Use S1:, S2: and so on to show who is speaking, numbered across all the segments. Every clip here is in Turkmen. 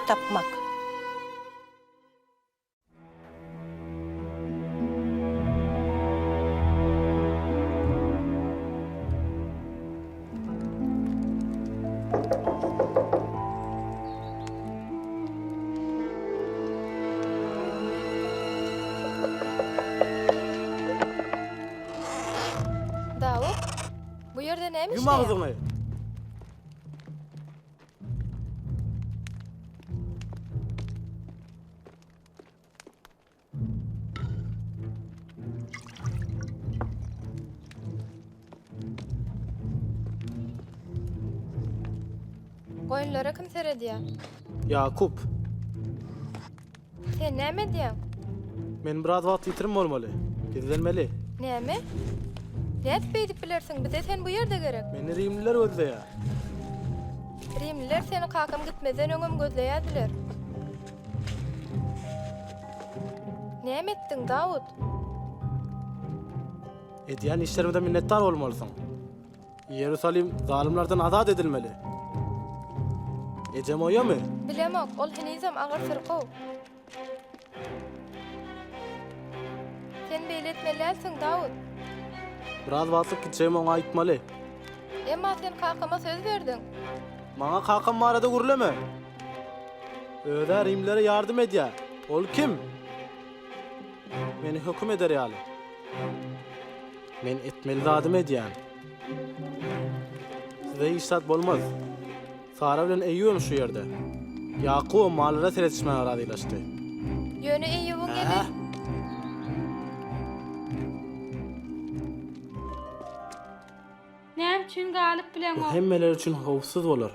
S1: Tapmak.
S2: Dawut, bu ýerde näme
S3: Ýum
S2: işleýäň?
S3: agzyňy!
S2: Goýunlara kim seredýär?
S3: Ýakup.
S2: Sen näme edýäň?
S3: Men biraz wagt ýitirim bolmaly. Gizlenmeli.
S2: Näme? Nädip beýdip bilersiň? Bize sen bu ýerde gerek.
S3: Meni rimliler gözleýär.
S2: Rimliler seni kakam gitmezden öňem gözleýärdiler. Näme etdiň, Dawut?
S3: Edýän işlerimize minnetdar bolmalysyň. Iýerusalim zalymlardan azat edilmeli. Ejem oýamy?
S2: Bilemok, ol henizem agyr syrkaw. Sen beýle etmeli dälsiň, Dawut.
S3: Biraz wagtlyk gitjegimi oňa aýtmaly.
S2: Emma sen kakama söz berdiň.
S3: Maňa kakam barada gürleme. Öz-ä rimlilere ýardam edýär. Ol kim? Meni höküm eder ýaly. Men etmeli zadymy edýän. Size hiç zat bolmaz. Sara bilen Eýýubam şu ýerde. Ýakubam mallara seredişmäge razylaşdy.
S2: Ýöne Eýýubyň eli.
S4: Näme üçin galyp bileňok?
S3: Bu hemmeler üçin howpsuz bolar.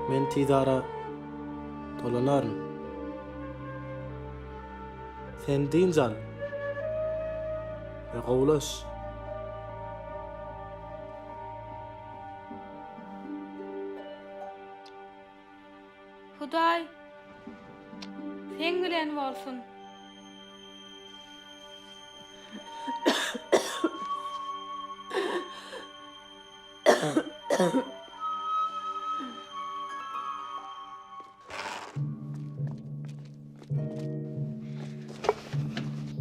S3: Men tizara dolanaryn. Sen dynç al we gowulaş.
S4: Hudaý seň bilen bolsun.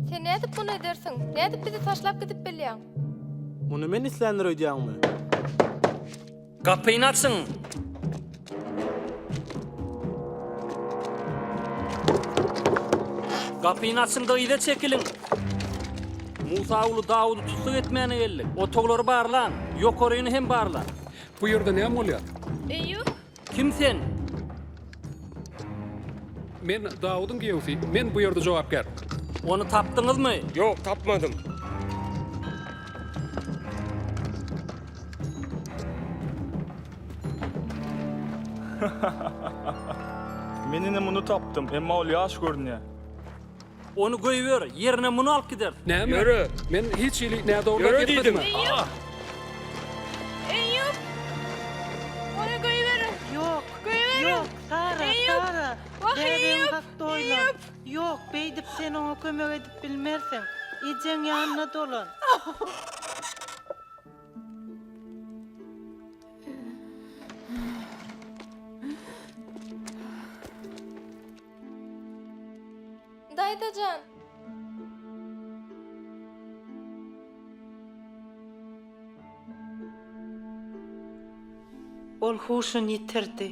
S2: Sen nädip muny edersiň? Nädip bizi taşlap gidip bilýäň?
S3: Muny men isländir öýdýäňmi?
S5: Gapyny açyň! Gapyny açyň-da yza çekiliň! Musa uly Dawudy tussag etmäne geldik. Otaglary barlaň, ýokaryny hem barlaň.
S6: Bu ýerde näme bolýar?
S4: Eýýup!
S5: Kim sen?
S6: Men Dawudyň giýewsi, men bu ýerde jogapkär.
S5: Ony tapdyňyzmy?
S7: Ýok, tapmadym. Men ine muny tapdym, emma ol ýaş görünýär.
S5: Ony goýber, ýerine muny alyp gideris.
S6: Näme?
S7: Ýöre!
S6: Men hiç hili nädogry zat
S7: Ýöre diýdim!
S6: etmedim.
S4: Eýýup! Eýýup! Ony goýberiň!
S1: Ýok,
S4: Goýberiň!
S1: ýok, Sara,
S4: Eýýup!
S1: Sara,
S4: Wah,
S1: bäbegiň
S4: Eýýup!
S1: hakda oýlan.
S4: Eýýup!
S1: Ýok, beýdip sen oňa kömek edip bilmersiň. Ejeň ýanyna dolan.
S2: Daýza jan!
S1: Ol huşuny ýitirdi.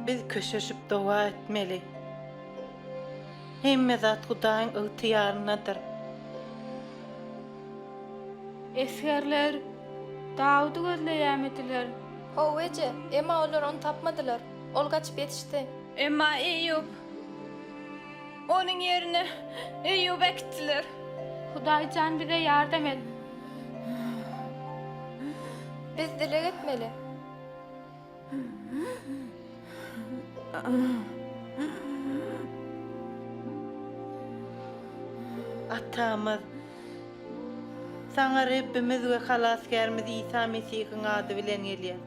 S1: Biz köşeşip doga etmeli. Hemme zat Hudaýyň ygtyýaryndadyr.
S4: Esgerler Dawudy gözleýärmidiler?
S2: Hawa eje, emma olar ony tapmadylar. Ol gaçyp ýetişdi.
S8: Emma Eýýup, onuň ýerine Eýýuby äkitdiler.
S4: Hudaý jan bize ýardam et.
S2: Biz dileg etmeli.
S1: Atamyz, Saňa Rebbimiz we Halasgärimiz Isa Mesihiň ady bilen gelýäs.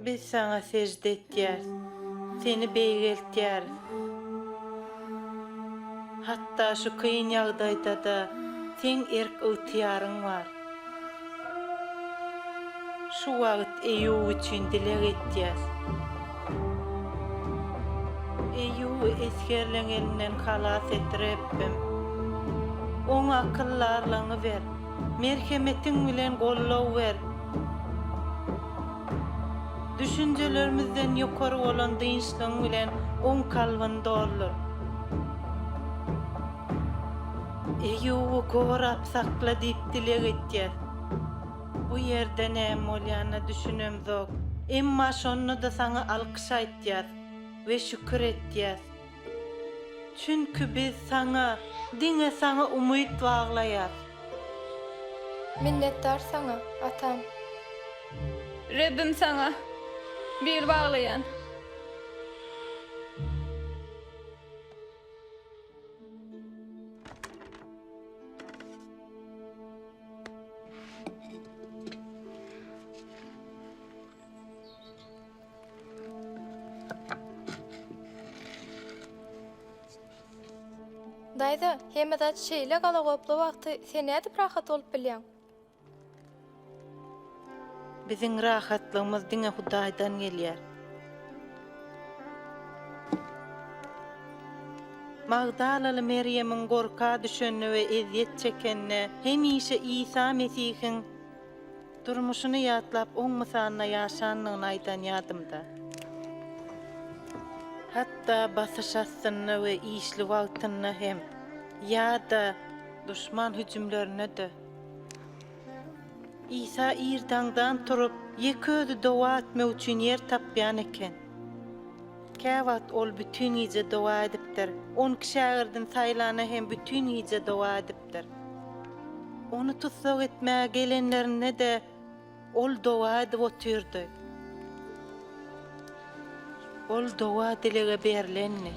S1: Biz Saňa sežde etýäris. Seni beýgeltýäris. Hatda şu kyn ýagdaýda-da Seň erk-ygtyýaryň bar. Şu wagt Eýýup üçin dileg etýäs. Eýýuby esgerleň elinden halas et, Rebbim. Oňa akyldarlygyňy ber. Merhemetiň bilen goldaw ber. Düşünjelerimizden ýokary bolan dynçlygyň bilen oň kalbyny doldur. Eýýuby gorap sakla diýip dileg etýäs. Bu ýerde näme bolýanyna düşünemzok. Emma şonda-da saňa alkyş aýtýas we şükür etýäs. Çünki biz Saňa, diňe Saňa umyt baglaýas.
S2: Minnetdar Saňa, Atam.
S8: Rebbim Saňa bil baglaýan.
S2: Daýza, hemme zat şeýle galagoply wagty sen nädip rahat bolup bilýäň?
S1: Biziň rahatlygymyz diňe Hudaýdan gelýär. Magdalaly Merýemiň gorka düşende we ezýet çekende hemişe Isa Mesihiň durmuşyny ýatlap oň mysalynda ýaşandygyny aýdan ýadymda. Hatda basyş astynda we işli wagtynda hem ýa-da duşman hüjümlerinde-de. Isa ir daňdan turup, ýeke özi doga etmek üçin ýer tapýan eken. Käwagt ol bütin gije doga edipdir. On iki şägirdini saýlanda hem bütin gije doga edipdir. Ony tussag etmäge gelenlerinde-de ol doga edip otyrdy. Ol doga-dilege berlendi.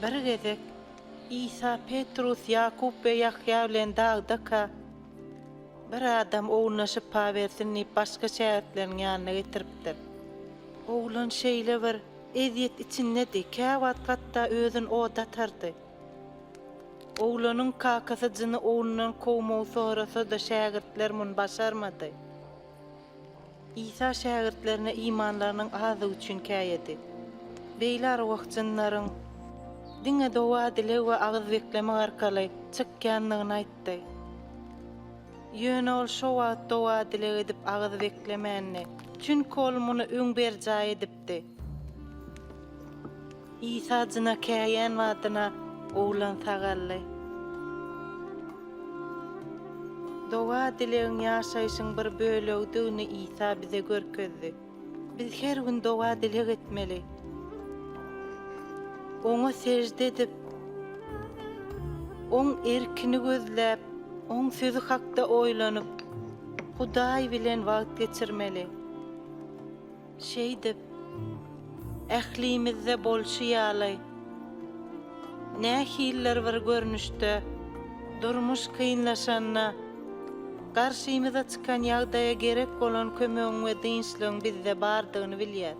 S1: Bir gezek Isa Petrus, Ýakup we Ýahýa bilen dagdaka, bir adam ogluna şypa bersin diýip başga şägirtleriniň ýanyna getiripdir. Oglan şeýle bir ezýet içindedi, käwagt hatda özüni oda atardy. Oglanyň kakasy jyny oglundan kowmagy sorasa-da şägirtler muny başarmady. Isa şägirtlerine imanlarynyň azlygy üçin käýedi. Beýle arwah-jynlaryň diňe doga-dileg we agyz beklemek arkaly çykýandygyny aýtdy. Ýöne ol şo wagt doga-dileg edip agyz beklemändi, çünki ol muny öň berjaý edipdi. Isa jyna käýän badyna oglan sagaldy. Doga-dilegiň ýaşaýşyň bir bölegidigini Isa bize görkezdi. Biz her gün doga-dileg etmeli. Oňa sežde edip, Oň erkini gözläp, Oň sözi hakda oýlanyp, Hudaý bilen wagt geçirmeli. Şeýdip, ählimizde bolşy ýaly, nähilidir bir görnüşde durmuş kynlaşanda, garşymyza çykan ýagdaýa gerek bolan kömegiň we dynçlygyň bizde bardygyny bilýäs.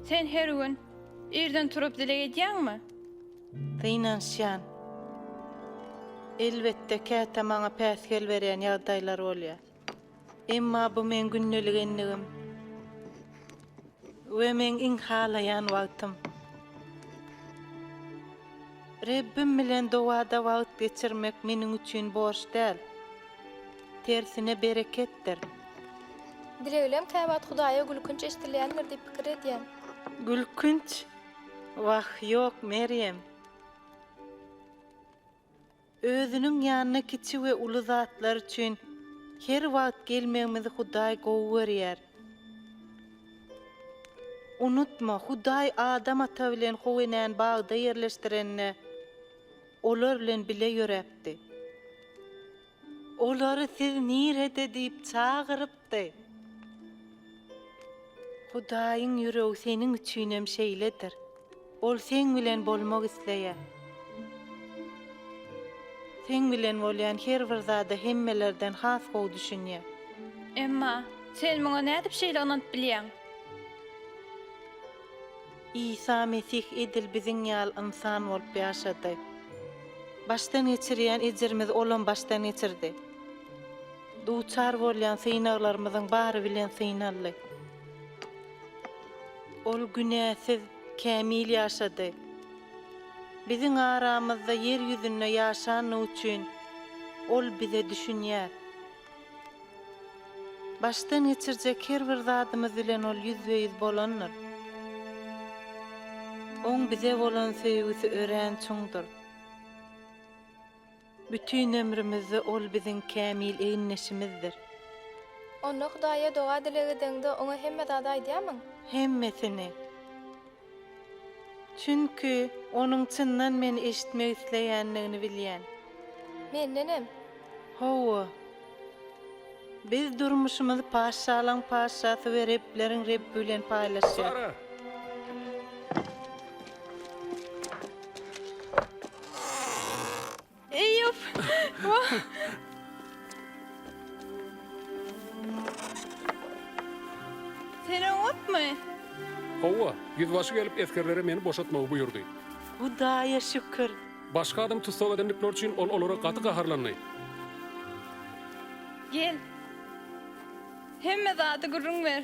S8: Sen her gün irden turup dileg edýäňmi?
S1: Synanyşýan. Elbetde, käte maňa päsgel berýän ýagdaýlar bolýar. Emma bu meň gündelik endigim we meň iň halaýan wagtym. Rebbim bilen dogada wagt geçirmek meniň üçin borç däl, tersine bereketdir.
S2: Dileglem käwagt Hudaýa gülkünç eşidilýändir diýip pikir edýän.
S1: Gülkünç? Wah, ýok, Merýem. Özüniň ýanyna kiçi we uly zatlar üçin her wagt gelmegimizi Hudaý gowy görýär. Unutma, Hudaý Adam ata bilen How enäni bagda ýerleşdirende, olar bilen bile ýöräpdi. Olary siz nirede diýip çagyrypdy. Hudaýyň ýüregi seniň üçinem şeýledir. Ol seň bilen bolmak isleýär. Seň bilen bolýan her bir zada hemmelerden has gowy düşünýär.
S8: Emma sen muňa nädip şeýle ynanyp bilýäň?
S1: Isa Mesih edil biziň ýaly ynsan bolup ýaşady. Başdan geçirýän ejirimizi Olam başdan geçirdi. Duçar bolýan synaglarymyzyň bary bilen synaldy. Ol günäsiz, kämil ýaşady. Biziň aramyzda ýer ýüzünde ýaşanlygy üçin Ol bize düşünýär. Başdan geçirjek her bir zadymyz bilen Ol ýüzbe-ýüz bolandyr. Oň bize bolan söýgüsi örän çuňdur. Bütin ömrümizde Ol biziň kämil egindeşimizdir.
S2: Onda Hudaýa doga-dileg edeňde Oňa hemme zady aýdýarmyň?
S1: Hemmesini. Çünki Onuň çyndan meni eşitmek isleýändigini bilýän.
S2: Mendenem.
S1: Hawa. Biz durmuşymyzy Patyşalaryň Patyşasy we Rebleriň Rebbi bilen paýlaşýarys.
S6: Sara!
S8: Eýýup! Wah! Sen oňatmy?
S6: Hawa, ýüzbaşy gelip esgerlere meni boşatmagy buýurdy.
S1: Hudaýa şükür!
S6: Başga adam tussag edendikleri üçin ol olara gaty gaharlandy.
S8: Gel. Hemme zady gürrüň ber.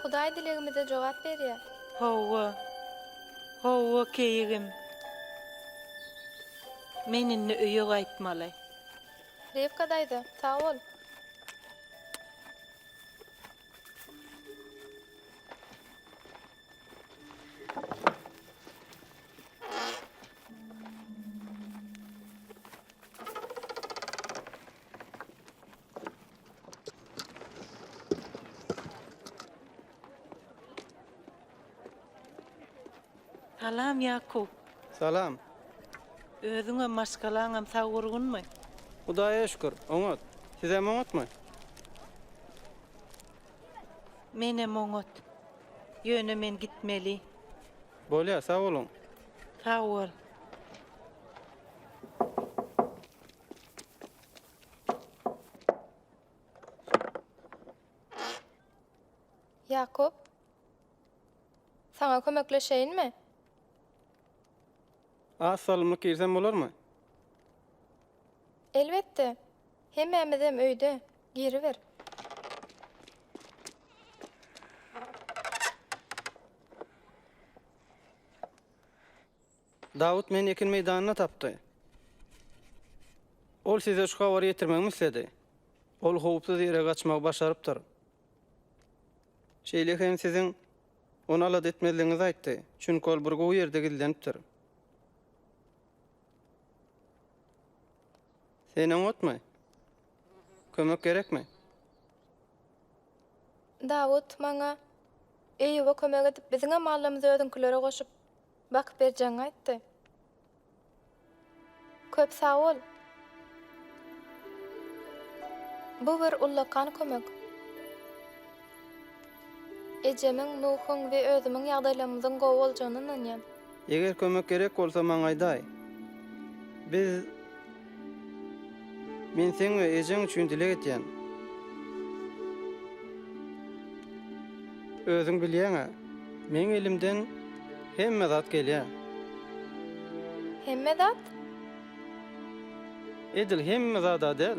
S2: Hudaý dilegimize jogap berýär.
S1: Hawa. Hawa, keýigim. Men indi öýe gaýtmaly.
S2: Rewka daýza, sag bol.
S1: Salam, Ýakup.
S9: Salam.
S1: Özüňem, maşgalaňam sag-gurgunmy?
S9: Hudaýa şükür, oňat. Sizem oňatmy?
S1: Menem oňat. Ýöne men gitmeli.
S9: Bolýar, sag boluň.
S1: Sag bol.
S2: Ýakup, saňa kömekleşeýinmi?
S9: Az salymlyk girsem bolarmy?
S2: Elbetde. Hemmämizem öýde. Giriber.
S9: Dawut meni ekin meýdanynda tapdy. Ol size şu habary ýetirmegimi isledi. Ol howpsuz ýere gaçmagy başarypdyr. Şeýle hem siziň ony alada etmezligiňizi aýtdy, çünki ol bir gowy ýerde gizlenipdir. Sen oňatmy? Kömek gerekmi?
S2: Dawut maňa Eýýuba kömek edip, biziňem mallarymyzy özüňkilere goşup, Bakyp berjegiňi aýtdy. Köp sag bol. Bu bir ullakan kömek. Ejemiň, Nuhuň we özümiň ýagdaýlarymyzyň gowy boljagyna ynanýan.
S9: Eger kömek gerek bolsa maňa aýdaý. Biz Men seň we ejeň üçin dileg etýän. Özüň bilýäň-ä, meň elimden hemme zat gelýär.
S2: Hemme zat?
S9: Edil hemme zad-a däl.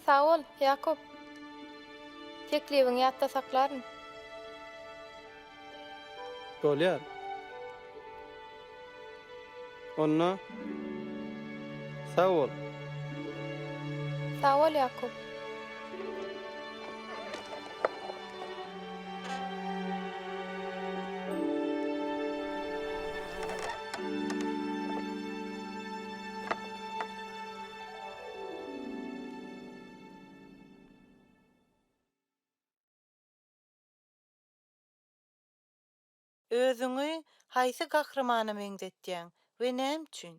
S2: Sag bol, Ýakup. Teklibiňi ýatda saklaryn.
S9: Bolýar. Onda sag bol.
S2: Sag bol, Ýakup.
S1: Özüňi haýsy gahrymana meňzetýäň we näme üçin?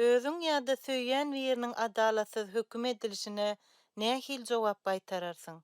S1: Özüň ýa-da söýýän biriniň adalatsyz höküm edilişine nähili jogap gaýtararsyň?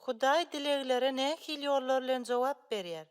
S1: Hudaý dileglere nähili ýollar bilen jogap berýär?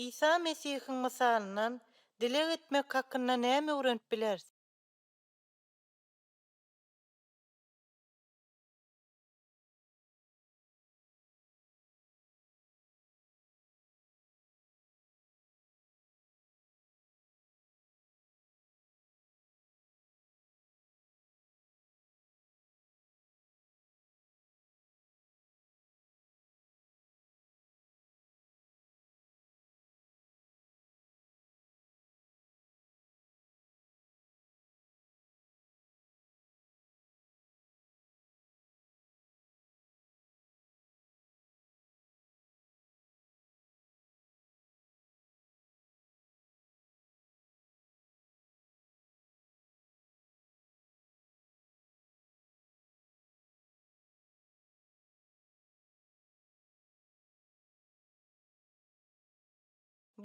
S1: Isa Mesihiň mysalyndan dileg etmek hakynda näme öwrenip bileris?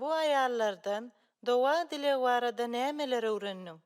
S1: Bu aýallardan doga-dileg barada nämeler öwrendiň?